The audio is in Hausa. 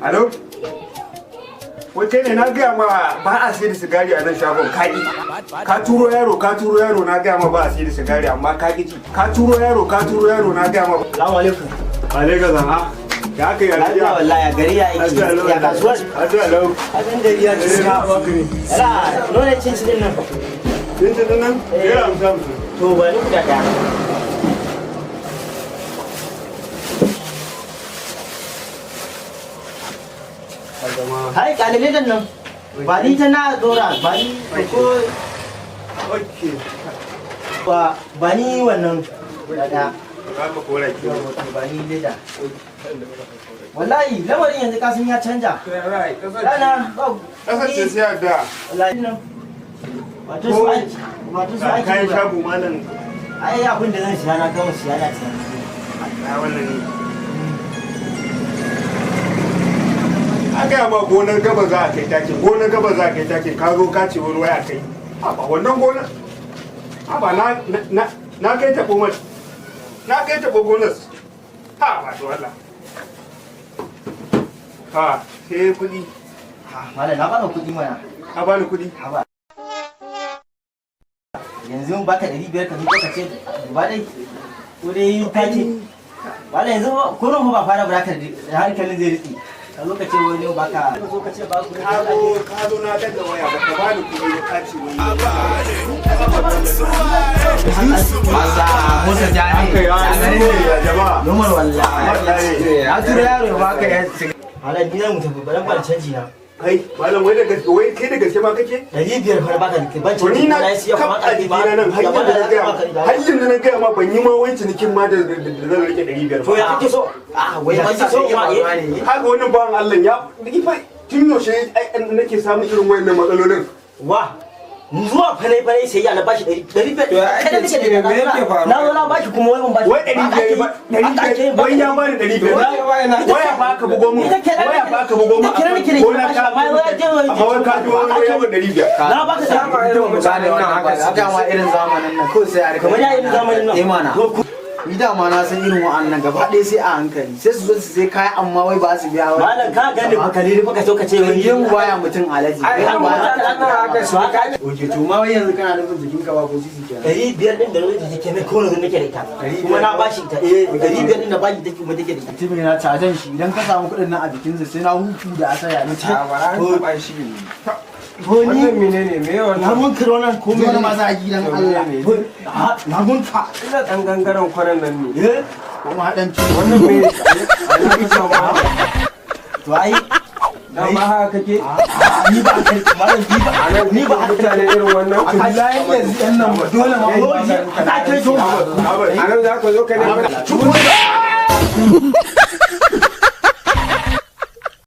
Alo? Wai kai ne? Na gaya ma ba a sai da sigari a nan shagon, kaƙi. Ka turo yaro, ka turo yaro, na gaya ma ba a sai da sigari amma ka ƙi ji. Ka turo yaro, ka turo yaro, na gaya ma. Salamu alaikum. Alaikum salam. Ya aka yi? Lafiya wallahi, ya gari, ya aiki, ya kasuwar? Lafiya lau. Abin gari ya ci. Yala, nuna cin shi din nan. Cin cin nan? ₦50 50. To, ba ni guda ɗaya. Hai, kalile din nan. Ba ni ta na dora, ba ni ko ba ba ni wannan guda ɗaya. Za ka kora ki. Ba ni leda. Wallahi lamarin yanzu kasan ya canja. Rana ba. Kasance sai da. Wallahi nan. Wato su aiki. Wato su aiki. Kayan shago, malam. Ai abin da zan siya na gama siya na tunani. Na wannan ne. A gaya ma gonar gaba za a kai takin, gonar gaba za a kai takin, ka zo ka ce wani waya kai. Ba wannan gonar. Ba na kai taɓo mai. Na kai taɓo gonar. Ha ba to Allah. Ha sai kuɗi. Malam, na baka kuɗi mana. Ka bani kuɗi. Haba. Yanzu baka 500 ka zo ka ce ba dai. Ko dai ka ce. Malam, yanzu ko nan ba fara baraka da hankalin zai riƙe. Ka zo ka ce wani baka. Ka zo ka ce ba kuɗi. Ka zo na daga waya ba ka bani kuɗi ba, ka ce wani. Allah Musa Jani. Kai ya jama'a. Normal wallahi. Ya tura yaro ya baka ya Malam, ni zan tafi, baran ban canji na. Kai malam, wai da gaske, wai kai da gaske ma kake? 500 fa baka ban To ni canji na na siya kaf kuma a jikina nan har yanzu na gaya ma, har yanzu na gaya ma ban yi ma wai cinikin ma da zan rike 500 To ya ba. kake so? Ah, wai Ya ban kake so ma eh? ne. Haka wannan bawan Allah ya ni fa tun yaushe nake samun irin wayannan matsalolin. Wa? Zuwa fane fane sai ya na bashi 500. To ya ake Kada nake ciki ne? da Me yake faruwa? Na zo na bashi kuma wai ban bashi. Wai 500 ba, 500, wai ya bani 500. Waya fa aka bugo mun. Waya fa aka bugo mun. Ita kira nake da Gona bashi, ka amma wai ya amma wai ka ji wai ya ban 500. Na baka Dama irin Mutane mutanen nan wannan haka ba haka ma irin zamanin nan ko sai a rika. Kamar ya irin zamanin nan. Eh mana. Ni dama na san irin wa'annan gaba ɗaya sai a hankali. Sai su zo su sai kaya amma wai ba su biya wai. Malam, ka gane fa kalili fa ka so ka ce wai. Gemu baya mutum, alaji. Ai, Gemu baya. mutanen nan haka su Oke, to ma wai yanzu kana nufin jikinka ba ko sisi kenan. 500 ɗin da nake take ne ko nake da ita. Kuma na bashi ita. Eh, 500 ɗin da bashi take kuma take da ita. Mutumin na cajan shi, idan ka samu kuɗin nan a jikinsa sai na hutu da asaya ni. A bara an taɓa shi. To ni Wannan menene? Me Na wannan? mun kiro nan ko Zo na masu a gidan Allah. Na mun ka. Ina ɗan gangaren kwanan nan ne. Eh, Kuma haɗan ci. Wannan me? A ina ka samu? To ai Dama haka kake? Ni ba kai malam, ni ba A nan ni ba mutane irin wannan. Wallahi yanzu yan nan ba dole ma mu ba ka kai to. A nan za ka zo ka nemi.